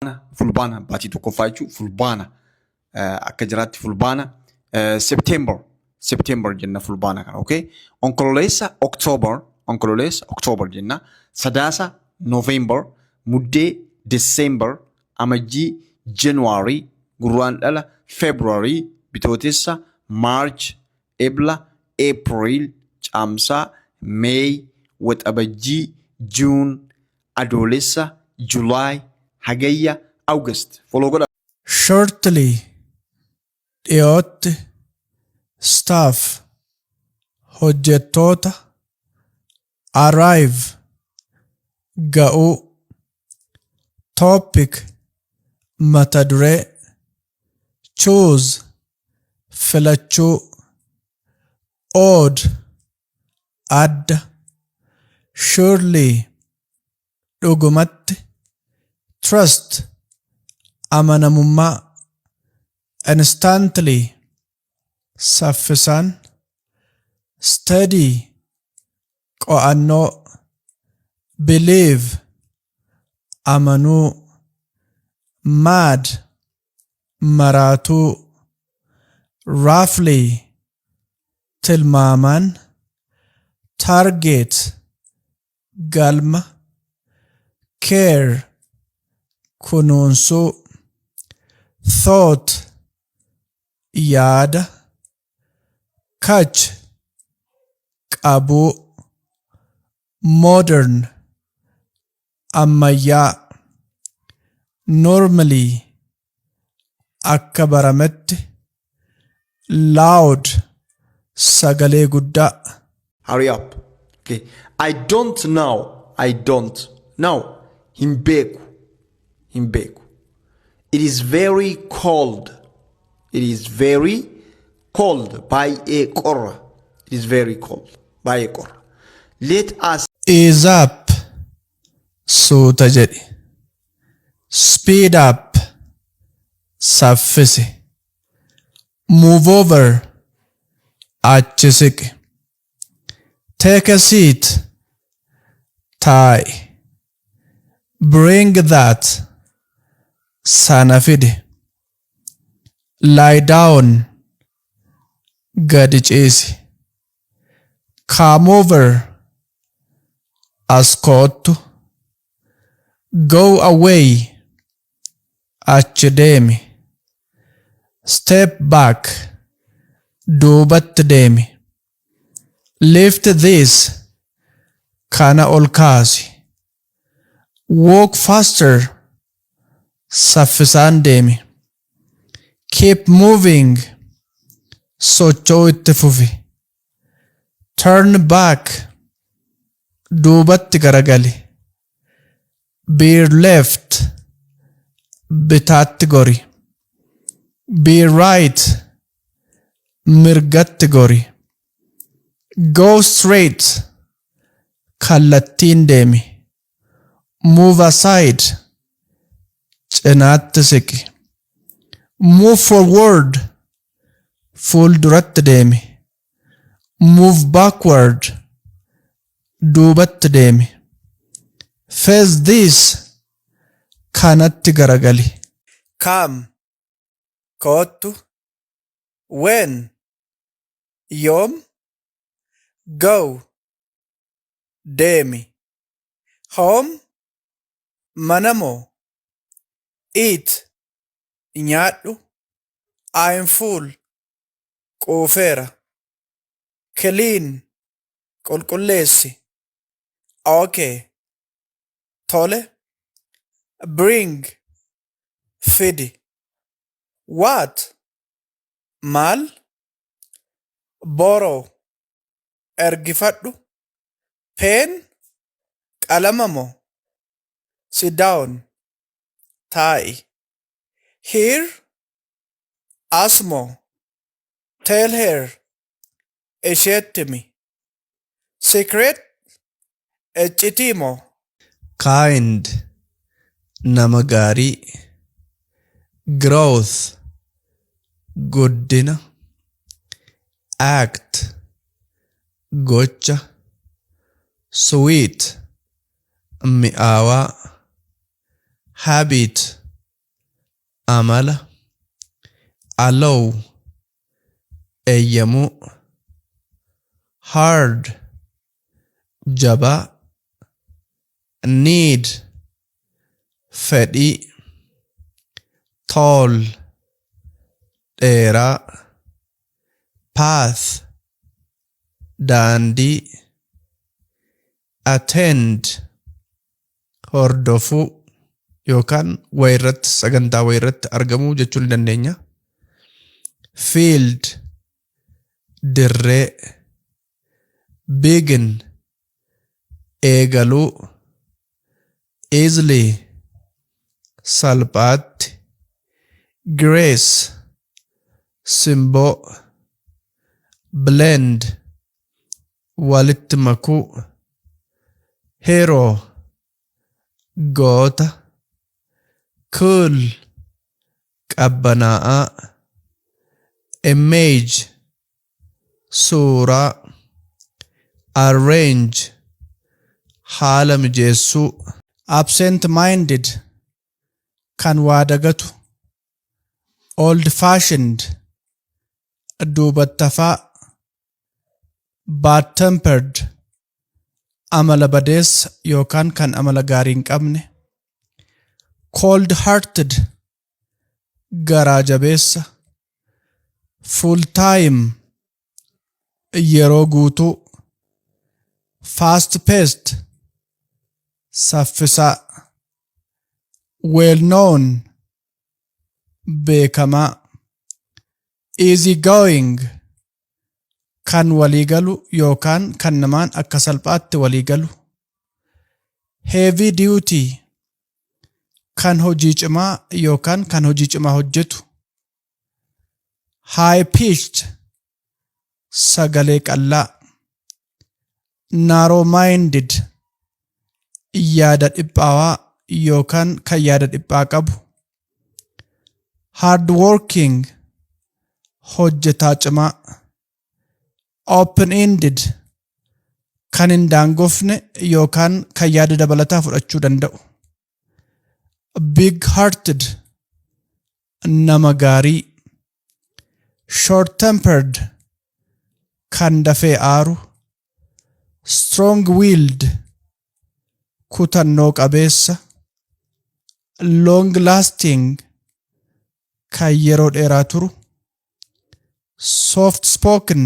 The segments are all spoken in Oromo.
Fulbaana baatii tokkoffaa jechuun Fulbaana, akka jiraatti Fulbaana, September, September jenna Fulbaana kana, okay. Onkololeessa October, Onkololeessa October jenna. Sadaasa November, Muddee December, Amajjii January, Gurraandhala February, Bitootessa March, Ebla April, Caamsaa May, Waxabajjii June, Adoolessa July, Hagayya August. Follow godha. Shortly, dhiyootti. Staff, hojjettoota. Arrive, ga'uu. Topic, mata duree. Choose, filachuu. Odd, adda. Surely, dhugumatti. Trust, amanamummaa. Instantly, saffisaan. Study, qo'annoo. Believe, amanuu. Mad, maraatuu. Roughly, tilmaamaan. Target, galma. Care, kunuunsuu. Thought, yaada. Catch, qabuu. Modern, ammayyaa. Normally, akka barametti. Loud, sagalee guddaa. Hurry up. Okay. I don't know. I don't know. Hin beeku. Hin beeku. It is very cold. It is very cold. Baay'ee qorra. It is very cold. Baay'ee qorra. Let us Ease up, suuta jedhi. Speed up, saffisi. Move over, achi siqi. Take a seat, taa'i. Bring that, sana fidi. Lie down, gadi ciisi. Come over, as koottu. Go away, achi deemi. Step back, duubatti deemi. Lift this, kana ol kaasi. Walk faster, saffisaan deemi. Keep moving, socho'uu itti fufi. Turn back, duubatti garagali. Bear left, bitaatti gori. Bear right, mirgatti gori. Go straight, kallattiin deemi. Move aside, cinaatti siqi. Move forward, fuulduratti deemi. Move backward, duubatti deemi. Face this, kanatti garagali. Come, koottu. When, yoom. Go, deemi. Home, mana moo. Eat, nyaadhu. I'm full, quufeera. Clean, qulqulleessi. Okay, tole. Bring, fidi. What, maal. Borrow, ergifadhu. Pen, qalama moo. Sit down, taa'i. Here, as moo. Tell her, isheetti himi. Secret, iccitii moo. Kind, nama gaarii. Growth, guddina. Act, gocha. Sweet, mi'aawaa. Habit. Amala. Allow, eeyyamuu. Hard, jabaa. Need, fedhii. Tall, dheeraa. Path, daandii. Attend, hordofuu yookaan wayirratti, sagantaa wayirratti argamuu jechuu ni dandeenya. Field, dirree. Begin, eegaluu. Easily, salphaatti. Grace, simboo. Blend, walitti makuu. Hero, goota. Cool, qabbanaa'aa. Image, suuraa. Arrange, haala mijeessuu. Absent minded, kan waa dagatu. Old fashioned, duubattafaa. Bad tempered, amala badeessa yookaan kan amala gaarii hin qabne. Cold hearted, garaa jabeessa. Full time, yeroo guutuu. Fast paced, saffisaa. Well known, beekamaa. Easy going, kan waliigalu yookaan kan namaan akka salphaatti waliigalu. Heavy duty, kan hojii cimaa yookaan kan hojii cimaa hojjetu. High pitched, sagalee qallaa. Narrow minded, yaada dhiphaawaa yookaan kan yaada dhiphaa qabu. Hard working, hojjetaa cimaa. Open ended, kan hin daangofne yookaan kan yaada dabalataa fudhachuu danda'u. Big hearted, nama gaarii. Short tempered, kan dafee aaru. Strong willed, kutannoo qabeessa. Long lasting, kan yeroo dheeraa turu. Soft spoken,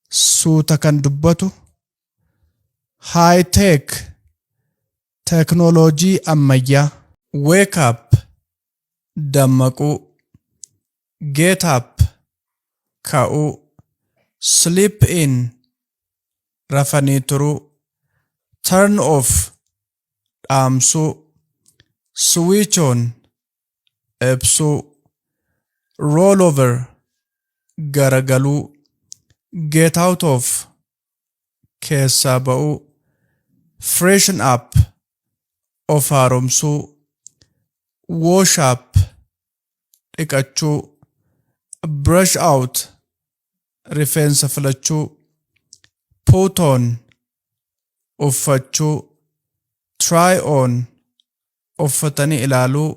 suuta kan dubbatu. High tech, teknooloojii ammayyaa. Wake up, dammaquu. Get up, ka'uu. Sleep in, rafanii turuu. Turn off, dhaamsuu. Switch on, ibsuu. Roll over, garagaluu. Get out of, keessaa ba'uu. Freshen up, of haaromsuu. Wash up, dhiqachuu. Brush out, rifeensa filachuu. Put on, uffachuu. Try on, uffatanii ilaaluu.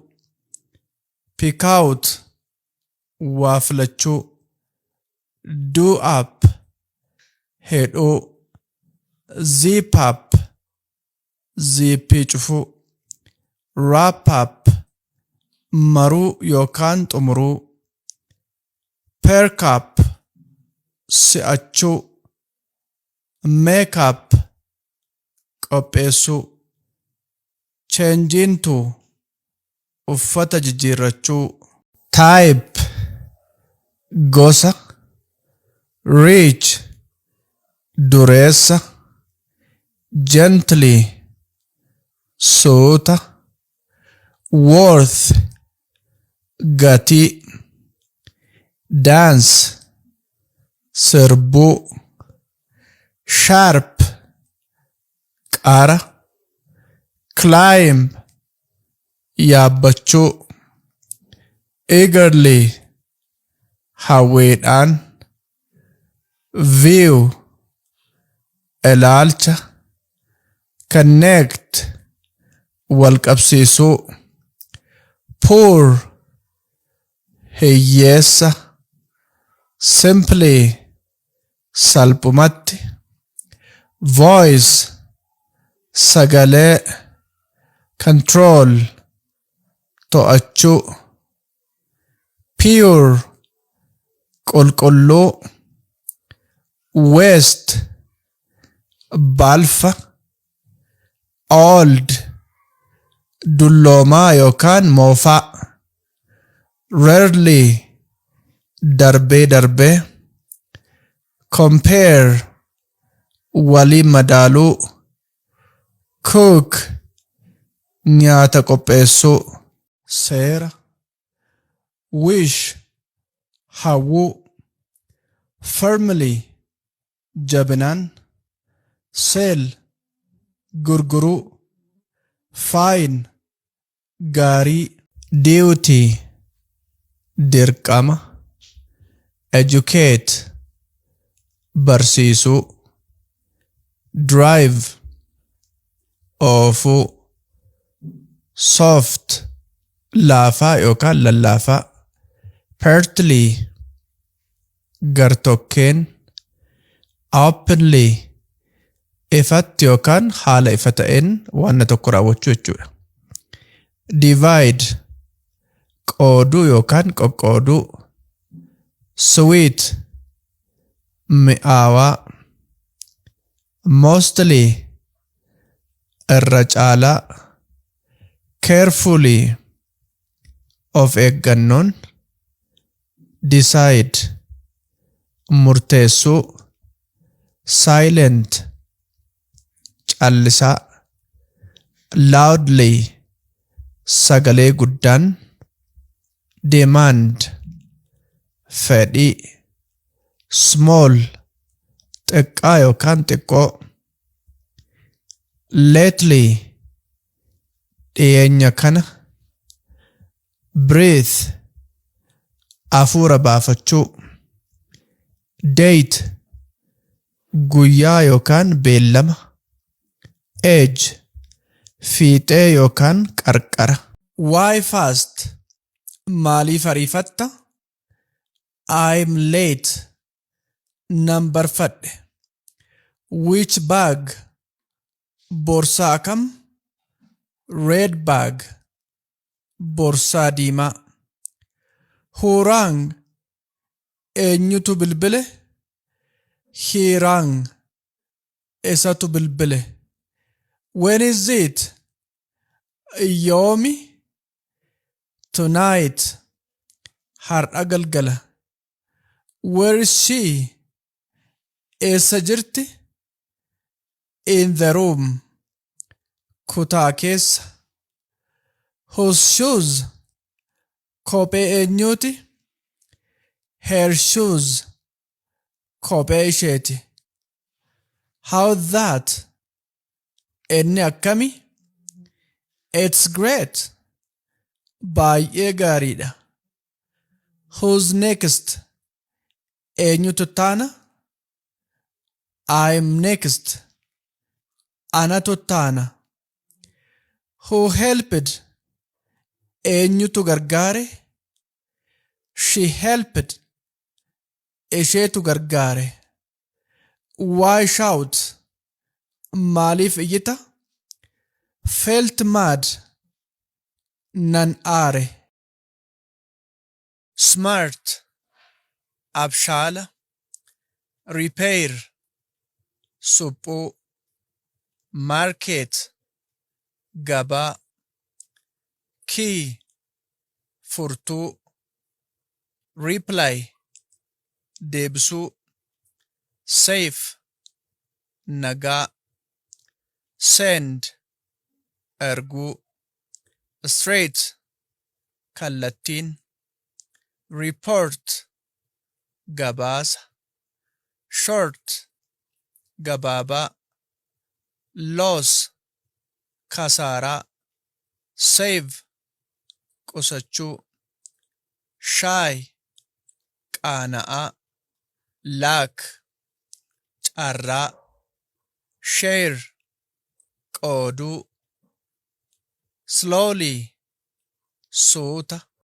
Pick out, waa filachuu. Do up, hidhuu. Zip up, ziippii cufuu. Wrap up, maruu yookaan xumuruu. Perk up, si'achuu. Make up, qopheessuu. Change into, uffata jijjiirrachuu. Type, gosa. Rich, dureessa. Gently, suuta. Worth, gatii. Dance, sirbuu. Sharp, qara. Climb, yaabbachuu. Eagerly, hawwiidhaan. View, ilaalcha. Connect, wal qabsiisuu. Put on, uffachuu. Poor, hiyyeessa. Simply, salphumatti. Voice, sagalee. Control, to'achuu. Pure, qulqulluu. Waste, balfa. Old, dulloomaa yookaan moofaa. Rarely, darbee darbee. Compare, waliin madaaluu. Cook, nyaata qopheessuu. Seera. Wish, hawwuu. Firmly, jabinaan. Sell, gurguruu. Fine, gaarii. Duty, dirqama. Educate, barsiisuu. Drive, oofuu. Soft, laafaa yookaan lallaafaa. Partly, gartokkeen. Openly, ifatti yookaan haala ifa ta'een waan tokko raawwachuu jechuudha. Divide, qooduu yookaan qoqqooduu. Sweet, mi'aawaa. Mostly, irra caalaa. Carefully, of eeggannoon. Decide, murteessuu. Silent, callisaa. Loudly, sagalee guddaan. Demand, fedhii. Small, xiqqaa yookaan xiqqoo. Lately, dhiyeenya kana. Breathe, hafuura baafachuu. Date, guyyaa yookaan beellama. Edge, fiixee yookaan qarqara. Why fast? Maaliif ariifatta? I'm late. Nan barfadhe. Which bag? Boorsaa kam? Red bag. Boorsaa diimaa. Who rang? Eenyutu bilbile? He rang. Isatu bilbile. When is it? Yoomi? Tonight. Har'a galgala. Where is she? Eessa jirti? In the room. Kutaa keessa. Whose shoes? Kophee eenyuuti? Her shoes. Kophee isheeti. How that? Inni akkami? It's great. Baay'ee gaariidha. Who's next? Eenyutu taana? I'm next. Anatu taana. Who helped? Eenyutu gargaare? She helped. Isheetu gargaare. Why shout? Maaliif iyyita? Felt mad. Nan aare. Smart. Abshaala. Repair. Suphuu. Market. Gabaa. Key. Furtuu. Reply. Deebisuu. Safe. Nagaa. Send. Erguu. Straight. Kallattiin. Report. Gabaasa. Short. Gabaabaa. Loss. Kasaaraa. Save. Qusachuu. Shy. Qaana'aa. Luck. Carraa. Share. Qooduu. Slowly. Suuta.